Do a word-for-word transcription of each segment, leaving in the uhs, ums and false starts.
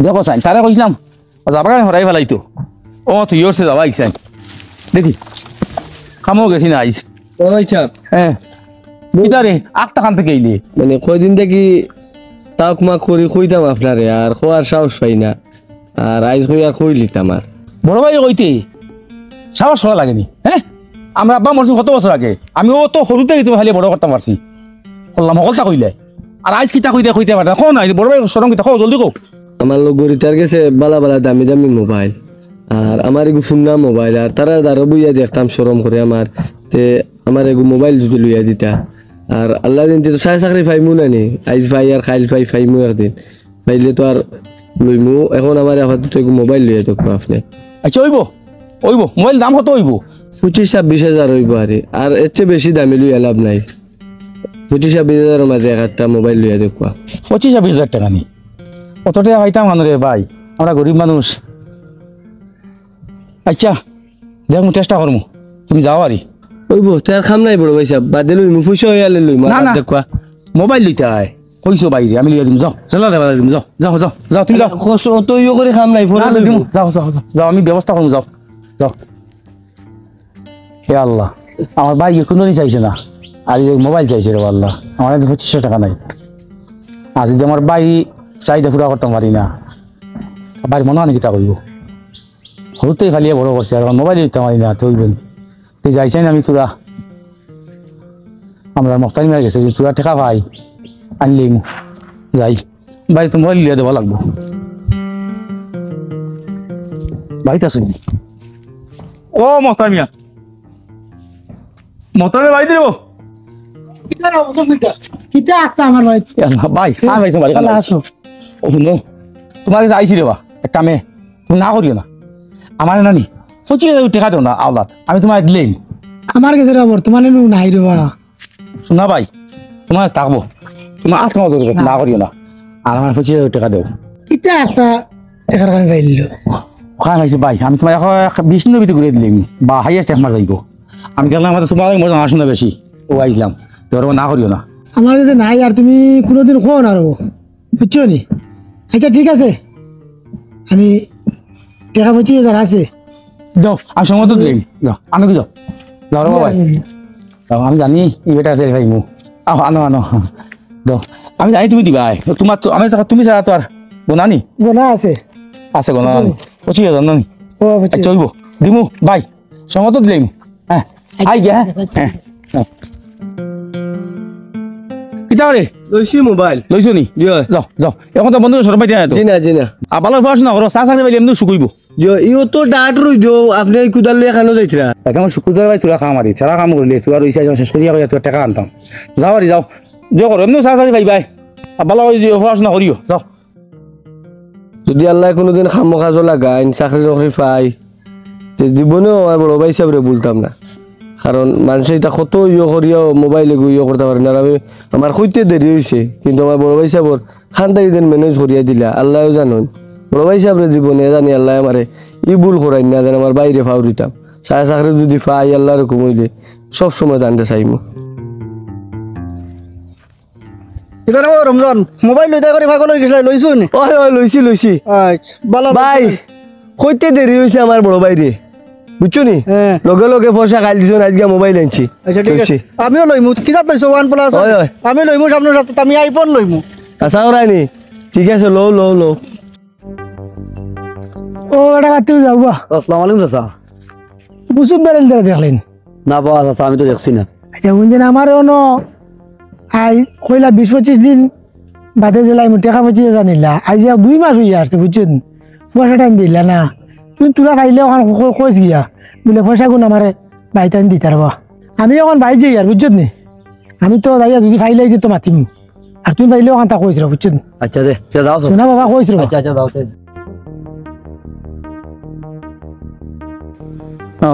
দেখো চাইন, তারে কইছিলাম, ও যাবার কারণে হরাই ফেলাইতো। ও, তুই ওর সে যাবা ইকসাইন। দেখি, কামো গেছি না আইস। ও ভাই সাহেব। হ্যাঁ। কিতা রে, আখতা খান থেকে এইলে? মানে, কয়দিন থাকি তাক মাক করি কইতাম আপনারে, আর কওয়ার সাহস পাই না। আর আইজ কই আর কইলিতাম আর। বড় ভাই কইতে সাহস করা লাগেনি, হ্যাঁ? আমরা আব্বা মরছইন কত বছর আগে, আমি ও তো হুরুতে তুমি খালি বড় করতাম পারছি, করলাম হকলতা কইলে। আর আইজ কিতা কইতে কইতে পারে না, কও না, এই বড় ভাই শরম কিতা, কও, জলদি কও। আমার লগ গরিতার গেছে বালা বালা দামি দামি মোবাইল, আর আমার এগু ফুন্না মোবাইল, আর তারা দাঁড়ো বইয়া দেখতাম শরম করে আমার, তে আমার এগু মোবাইল যদি লইয়া দিতা, আর আল্লাহ দিন তো সাড়ে চাকরি পাইমু না নি, আইজ পাই আর খাইল পাই, পাইমু একদিন, পাইলে তো আর লইমু। এখন আমার আপাতত এগু মোবাইল লইয়া দেখবো আপনি। আচ্ছা, অইবো, অইবো। মোবাইল দাম কত অইবো? পঁচিশ ছাব্বিশ হাজার অইবো আরে, আর এর চেয়ে বেশি দামি লইয়া লাভ নাই। পঁচিশ ছাব্বিশ হাজারের মাঝে এক একটা মোবাইল লইয়া দেখবো। পঁচিশ ছাব্বিশ হাজার টেকা নি? অত টেকা পাইতাম কানো রে ভাই, আমরা গরিব মানুষ। আচ্ছা, দেখমু, চেষ্টা করমু, তুমি যাও আরি। অইবো, তে আর কাম নাই বড় ভাই সাহেব, বাদে লইমু, পয়সা অইয়া লইমু, না, আর না। দেখবা। মোবাইল লইতায়, কইছো বাইরে, আমি লইয়া দিমু, যাও, জেলা দেবা দিমু, যাও, যাও, যাও, যাও, তুমি যাও। কষ্ট তো ইয়ে করে কাম নাই, পরে যাও, লইমু। দিমু, যাও, যাও, যাও, যাও, আমি ব্যবস্থা করমু, যাও, যাও। হে আল্লাহ, আমার ভাই কুনুদিন চাইছে না, আর এই মোবাইল চাইছে রে আল্লাহ, আমার কাছে পঁচিশশো টেকা নাই। আর যদি আমার ভাই চাহিদা পুরা করতাম পারি না, ভাইর মনে হয় কিতা কইবো? হুরুতেই খালি বড় করছে, আর মোবাইল দিতাম পারি না, তো অইবো নি। তুই যাইছাই না, আমি তোরা, আমরা মক্তারি মারা গেছে, যদি তোরা টেকা পাই, আনলেই মু-, যাই। ভাই, তো মোবাইল লিয়া দেওয়া লাগবো। ভাই, তা শুনি। ও মক্তার মিয়া, মক্তার মিয়া, ভাই দিব। কিতা রে, অবস্থা কিতা? কিতা আখতা আমার ভাই? এ আল্লাহ, ভাই, হ্যাঁ, ভাই, ভাই, ভালো আছো? ও, হুনো, তোমার কাছে আইছি রে বা, এক কামে। তুমি না করিও না। আমার নানি, পঁচিশ হাজার টেকা দেও না, আওলাদ। আমি তোমার দিলেই। আমার কাছে রে বর্তমানে নু নাই রে বা। শোনা ভাই, তোমার কাছে থাকবো। তোমার আজ তোমার দরকার, না। না করিও না। আর আমার পঁচিশ হাজার টেকা দেও। কিতা আখতা টেকার কামে পাইলো? ওখানে পাইছি ভাই, আমি তোমার এখন এক বিশ দিনের ভিতরে ঘুরে দিলাম। বা হাইয়েস্ট এক মাস যাইবো। আমি গেলাম, আমাদের তোমার মজা আসো না বেশি। ও আইলাম, তোর না করিও না। আমার কাছে নাই, আর তুমি কোনোদিন কও না রে বা। বুঝছো নি? আচ্ছা, ঠিক আছে, আমি টেকা পঁচিশ হাজার আছে। যাও, আমি সময় তো দিলাম। যাও, আনো কি যাও। যাও রে বাবা। আমি যাও, আমি জানি, এই বেটা আছে, ভাই, মু। আহ, আনো, আনো। যাও, আমি জানি তুমি দিবা, আয়। তোমার তো, আমি তো, তুমি ছাড়া তো আর গোনা নি? গোনা আছে। আছে গোনা নি? পঁচিশ হাজার না নি? ও, পঁচিশ হাজার। আচ্ছা, অইবো। দিমু, ভাই। সময় তো দিলাম। হ্যাঁ, আই গিয়া, হ্যাঁ? আচ্ছা। হ্যাঁ, হ্যাঁ। কিতা রে? লইছি মোবাইল। লইছো নি? জি অয়। যাও, যাও। এখন তো বন্ধু সরম পাইতে না তো। জি না, জি না। আবার পড়াশোনা করো, চা চা পাইলে এমনি সুখ অইবো। জি, ইও তো ডাট রই দিও, আপনি এই কুদাল লইয়া কেন যাইতরা? এখন শুক্রবার ভাই তোরা কাম আরি, সারা কাম করলে তোরা রইছে, এখন শেষ করিয়া করিয়া তোরা টেকা আনতাম। যাও আরি, যাও। যে করো, এমনিও চা চা পাই ভাই। আর ভালো করে পড়াশোনা করিও, যাও। যদি আল্লাহ কোনোদিন কামো কাজও লাগাইন, চাকরি নকরি পাই, তে জীবনেও আমার বড় ভাই সাহেবরে ভুলতাম না। কারণ মানুষে এটা কত ইয়ে করিয়াও মোবাইলে গু ইয়ে করতে পারে না। আর আমি, আমার কইতে দেরি হইছে, কিন্তু আমার বড় ভাই সাহেবর খান থাকি যেন ম্যানেজ করিয়া দিলা, আল্লাহও জানইন। বড় ভাই সাহেবরে জীবনে জানি আল্লাহ আমারে ই ভুল করাইন না, যেন আমার বাইরে ফাউরিতাম। চা চাকরি যদি পাই, আল্লাহর হুকুম হইলে সব সময় তানরে চাইমু। এবারে ও রমজান, মোবাইল লইতা করে পাগল হয়ে গেছিল, লইছো নি? ওই, ওই, লইছি, লইছি। আচ্ছা, ভালো ভাই, লইছো। কইতে দেরি হইছে আমার বড় ভাইরে, বুঝছো নি? হ্যাঁ। লগে লগে পয়সা কাইল দিছো, আজকে মোবাইল আনছি। আচ্ছা, ঠিক আছে। লইছি। আমিও লইমু। কিতাত লইছো? OnePlus? ওই, ওই। আমি লইমু সামনের সপ্তাহে, আমি iPhone লইমু। আশা করায়নি? ঠিক আছে, লও, লও, লও। ও, এটা কাটতেও যাও, বাহ। আসসালামু আলাইকুম, চাচা। বুঝুক বেরেন ধরে দেখলেন। না বাবা, চাচা, আমি তো দেখছি না। আচ্ছা, হুনছেন, আমার অনো আই কইলা বিশ পঁচিশ দিন বাদে দিলাই, মু টেকা পঁচিশ হাজার নিলা। আইজ এক দুই মাস হইয়া আসছে, বুঝছেন? পয়সা টাইম দিলা না। তুমি তোরা খাইলে ওখান ক-, কইস গিয়া, বুলে পয়সা গুণ আমারে বাইতান দিতার বা। আমি এখন বাইর যাই আর, বুঝছত নি? আমি তো যাইয়া যদি ফাইলাই দিত মাতিম। আর তুমি পাইলে ওখান তা কইছ রে, বুঝছো নি? আচ্ছা দে, তে যাও, যাও। শোনা বাবা, কইছ রে। আচ্ছা, আচ্ছা, যাও, তে।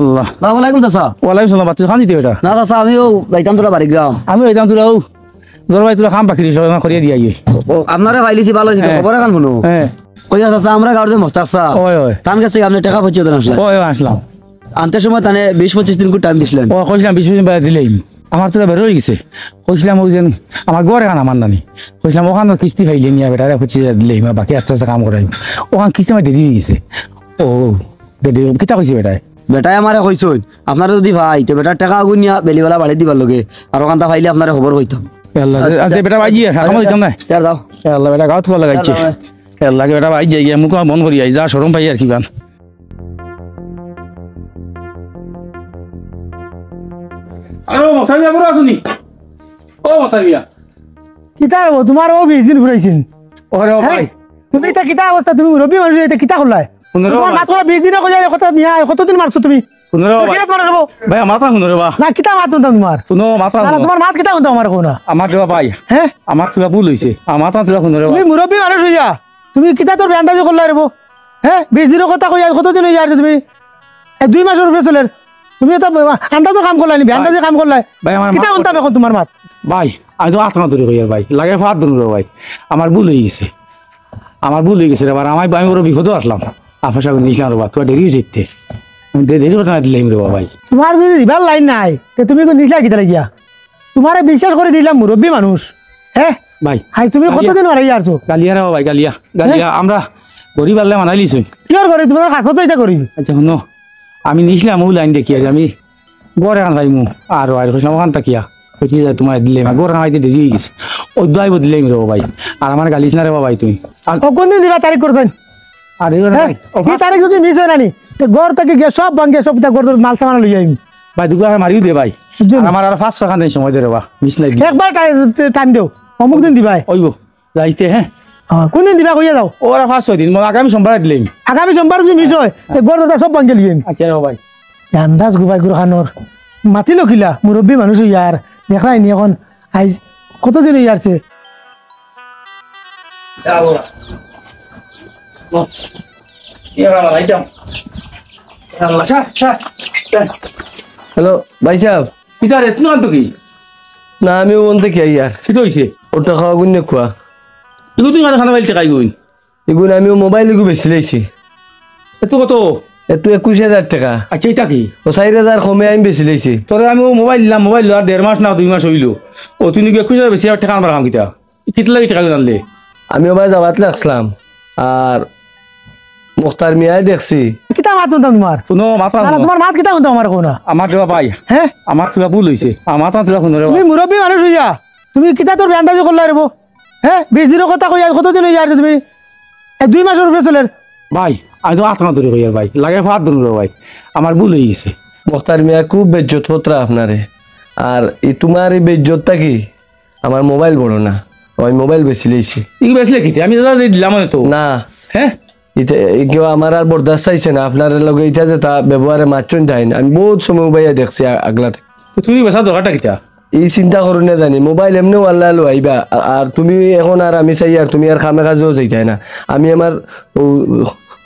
আল্লাহ। আসসালামু আলাইকুম, চাচা। ওয়ালাইকুম সালাম, বাচ্চা, খান দিতে এটা? না, চাচা, আমিও যাইতাম তোরা বাড়ি গ্রাম। আমিও যাইতাম তোরা, ও, জোর ভাই, তোরা কাম বাকি রইল, না করিয়া দিয়া আইয়ে। ও, আপনারে পাইলিছি, ভালো হইছে, হ্যাঁ। খবর এখন শুনো। হ্যাঁ। কইয়া, চাচা, আমরা গাঁওর যে মোস্তাক চা, ওই, ওই। তান কাছ থেকে আপনি টেকা পৌঁছে দেন আসলে। ওই, ওই, আসলাম। আনতে সময় তানে বিশ পঁচিশ দিন করে টাইম দিছিলেন। ও, কইছিলাম বিশ পঁচিশ দিন বাদে দিলেই। আমার তো বের অই গেছে। কইছিলাম অউ যে আমার ঘর এখান আমার নানি। কইছিলাম অখান কিস্তি পাইলে নিয়া বেটারে পঁচিশ হাজার দিলে ইমা বাকি আস্তে আস্তে কাম করাইমু। অখান কিস্তি আমার দেরি অই গেছে। ও, বেটি, কিতা কইছে বেটায়? বেটায় আমারে কইছইন, আপনারে যুদি পাই, তে বেটার টেকা অগুন নিয়া বেলিবালা বাড়ি দিবার লগে, আর অখানতা পাইলে আপনারে খবর কইতাম। এ আল্লাহ, আচ্ছা, আচ্ছা, বেটা ভাই, জি, আর কামো দিতাম না। ইয়ার যাও। এ আল্লাহ, বেটা গাউত ফল লাগাইছে। এ আল্লাহ, বেটা ভাই, যাই গিয়া মুখ বন্ধ করি আই, যা শরম পাই আর কি বান। আরে ও মশাই মিয়া, বড় আছুনি? ও মশাই মিয়া। কিতা অইবো? তুমার অউ বিশ দিন ফুরাইছে নি? ওরে ও হ্যাঁ? ভাই। তুমি ইতা কিতা অবস্থা? তুমি মুরব্বি মানুষ, ইতা কিতা করলায়? হুনো রে তুমার ভাই। মাত কইলা বিশ দিনে কইলা, কত নিয়া, কতদিন মারছো তুমি? হুনো রে ভাই। কিতা মারছো রে বা? ভাই, আমার মাত হুনো রে বা। না, কিতা মাত হুনতাম তুমার? হুনো, মাত না, না, হুনো। তুমার মাত কিতা হুনতাম আমার কও না। আমার রে ভাই। হ্যাঁ? আমার তুলা ভুল অইছে। আমার মাত তুলা হুনো রে ভাই। তুমি মুরব্বি মানুষ অইয়া তুমি কিতা তোর বেআন্দাজি করলায় রে বা? হ্যাঁ, বিশ দিনর কথা কই, আইজ কতদিন অইয়া আর তুমি, এ, দুই মাসর উপরে চলের। তুমি তো আন্দাজর কাম করলায় নি, বেআন্দাজি কাম করলায়। ভাই, আমার কিতা মাফ হুনতাম করে অখন তুমার মাত? ভাই, আমি তো আত্মা ধরে কইয়ার ভাই, লাগে ফাত ধরুন রে ভাই, আমার ভুল অই গেছে, আমার ভুল অই গেছে রে ভাই, আমি, আমি বড় বিপদো আছলাম, আফাসা করে নিছিলাম রে ভাই, তুই দেরি অই যাইতে, দে-, দেরি করতে না দিলাম রে ভাই। তুমার যুদি দিবার লাইন নাই, তে তুমি কই নিছিলায় কিতা লাগিয়া? তুমারে বিশ্বাস করি দিলাম, মুরব্বি মানুষ। হ্যাঁ? ভাই, আইজ তুমি গালিয়া। কতদিন মারাইয়া আরছো? গালিয়া রে ভাই, গালিয়া, গালিয়া। হ্যাঁ? আমরা গরিব আল্লায় মানাইলিছইন। কিওর গরিব? তুমার কাছে তো ইতা গরিব। আচ্ছা, হুনো, আমি নিছিলাম অউ লাইন দেখিয়া যে আমি ঘর এখান পাইমু, আর, আর কইছিলাম অখান থাকিয়া, কইছি যে তুমারে দিলাম, ঘর এখান পাইতে দেরি অই গেছে। অউ দুয়াই বদলাইম রে ভাই, আর আমারে গালিছ না রে ভাই তুই। আর ও কুনদিন দিবা তারিখ করছইন? আর এই হ্যাঁ? ভাই, ও কি তারিখ যুদি মিস অয় না নি, তে ঘর থাকি গিয়া সব ভাঙ্গিয়া সব ইতা ঘর মাল সামান লইয়া আইমু। ভাই, দুগু আগে মারিও দে ভাই। বুঝছো নি? আর আমার আর পাঁচ ছয় খান দিন সময় দে রে বা, মিস নাই। একবার টাই-, টাইম দেও, অমুক দিন দিবায়। অইবো, যাইতে, হ্যাঁ। হ্যাঁ, কুনদিন দিবা কইয়া যাও। ওরা পাঁচ ছয় দিন, মানে আগামী সোমবার দিলাম। আগামী সোমবার যুদি মিস অয়, তে ঘর দরজা সব ভাঙ্গিয়া লইয়া আইমু। আচ্ছা রে ভাই। আন্দাজ গুবাই গুরু খানোর। মাতিলো কিলা, মুরব্বি মানুষ অইয়া আর দেখরায় নি অখন আইজ কতদিন অইয়া আরছে। হ্যালো, ভাইসাব। কিতা রে, তুই আনতো কি? না, আমি অউ অন্তে কি আইয়ার। কিতা অইছে? অউ টেকা অগুন নেউক্কা। ইগু তুই মানে খানা বাইল টেকা ইগুন? ইগুন আমি অউ মোবাইল ইগু বেচিলাইছি। এত কত? এত একুশ হাজার টেকা। আচ্ছা, ইটা কি? অউ চাইর হাজার কমে আমি বেচিলাইছি। তোরে আমি অউ মোবাইল দিলাম, মোবাইল লওয়ার দেড় মাস না দুই মাস অইলো। অউ তুই নাকি একুশ হাজার বেচিয়া টেকা আনবার কাম কিতা? কিতার লাগি টেকা আনলে? আমি অউ বায় যাওয়াত লাগছিলাম, আর মুখতার মিয়ায় দেখছি। কিতা মাত হুনতাম তুমার? হুনো, মাত না, না, হুনো। তুমার মাত কিতা হুনতাম আমারে কও না। আমার দেওয়া ভাই, হ্যাঁ? আমার তুলা ভুল অইছে। আমার মাত তুলা হুনো রে তুমি ভাই। মুরব্বি মানুষ অইয়া তুমি কিতা তোর বেআন্দাজি করলায় রে বা? হ্যাঁ, বিশ দিনর কথা কই, আইজ কতদিন অইয়া আর তুমি, এ, দুই মাসর উপরে চলের। ভাই, আমি তো আত্মা ধরে কইয়ার ভাই, লাগে ফাত ধরুন রে ভাই, আমার ভুল অই গেছে। মুখতার মিয়া, খুব বেইজ্জত কররা আপনারে, আর ই তুমার ই বেইজ্জত থাকি আমার মোবাইল বড় না, আমি মোবাইল বেচিলাইছি। ই বেচলে কিতা? আমি দাদা দিলাম না তো। না। হ্যাঁ? ইতে কেউ আমার আর বরদাস্ত চাইছে না, আপনার লগে ইতা যেতা ব্যবহারে মাতছইন তাইন, আমি বউত সময় উবাইয়া দেখছি আ-, আগলা থাকি। তো তুমি বেচার দরকারটা কিতা? ই চিন্তা করুন না জানি, মোবাইল এমনেউ আল্লায় লইবা, আ-, আর তুমি অখন আর আমি চাইয়ার তুমি আর কামে কাজেও যাইতায় না। আমি আমার অউ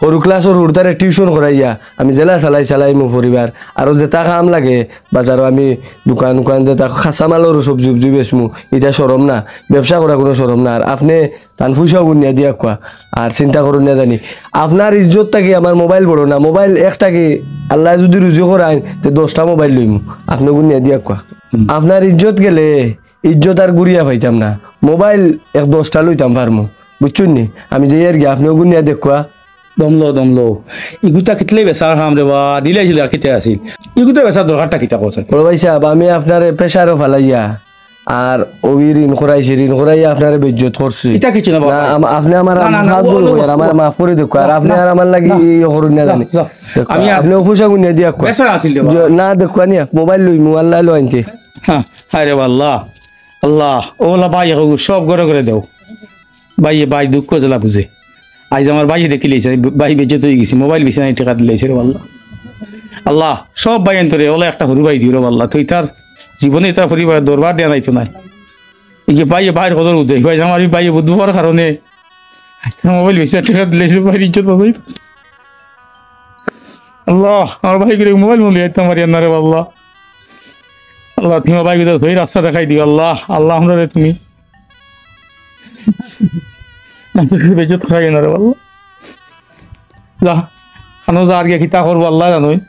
হরু ক্লাসর হুরুতারে টিউশন করাইয়া আমি যেলা চালাই চালাইমু পরিবার, আরো যেতা কাম লাগে বাজারো আমি দোকান উকান যেতা কাঁচা মালর সবজি উবজি বেচমু, ইতা শরম না, ব্যবসা করা কুনু শরম না। আর আপনে তান পয়সাও গুনিয়া দিয়াউক্কা, আর চিন্তা করুন না জানি। আপনার ইজ্জত থাকি আমার মোবাইল বড় না, মোবাইল একটা কি আল্লায় যুদি রুজি করাইন, তে দশটা মোবাইল লইমু, আপনে গুনিয়া দিয়াউক্কা। হুম। আপনার ইজ্জত গেলে, ইজ্জত আর ঘুরিয়া পাইতাম না, মোবাইল এক দশটা লইতাম পারমু, বুঝছইন নি? আমি যাইয়ার গি, আপনেও গুনিয়া দেখউক্কা। দম লও, দম লও। ইগুতা কিতলে বেচার কাম রে বা, দিলাইছিল আর কিতা আছিল। ইগুতা বেচার দরকারটা কিতা কওছাইন? বড় ভাইসাব, আমি আপনারে প্রেশারো ফালাইয়া আর অউ ঋণ করাইছি, ঋণ করাইয়া আপনারে বেইজ্জত করছি। ইতা কিচ্ছু না বাবা। না, আম-, আপনে আমার না, না, না, মাফ ও, ও, ও, করি দেউক্কা, আর আপনে আর আমার লাগি না, ই করুন না না, জানি। যাও। দেউক্কা, আমি আর আপনে অউ পয়সা গুনিয়া দিয়াউক্কা। বেচার আছিল রে বাবা। না, দেউক্কা নিয়া, মোবাইল লইমু, আল্লায় লইন তে। হ্যাঁ, হায় রে আল্লাহ, আল্লাহ, ও আল্লাহ, ভাই, এগু সব ঘরে ঘরে দেও। ভাইয়ে ভাই দুঃখ জ্বালা বুঝে। আইজ আমার ভাইয়ে দেখিলাইছে, ভাই বেইজ্জত অই গেছি, মোবাইল বেচিয়া নাই টেকা দিলাইছে রে আল্লাহ। আল্লাহ, সব ভাইয়াইন্তরে, অলা একটা হুরু ভাই দিও রে আল্লাহ, তুই তার জীবনে তার পরিবারে দরবার দেওয়া যাইতো নায়। এই যে ভাইয়ে ভাইর কদর বুঝে, ভাই আমার এই ভাইয়ে বুঝবার কারণে আইজ তার মোবাইল বেচিয়া টেকা দিলাইছে, ভাইর ইজ্জত বাঁচাইতো। আল্লাহ, আমার ভাইগুরে মোবাইল মন লইয়া আইতাম পারি না রে আল্লাহ। আল্লাহ, তুমি আমার ভাইগুরে সহি রাস্তা দেখাই দিও আল্লাহ। আল্লাহ, আমরারে তুমি বেইজ্জত করাইও না রে আল্লাহ। যা, খানো যা আর গিয়া কিতা করবো আল্লায় জানইন।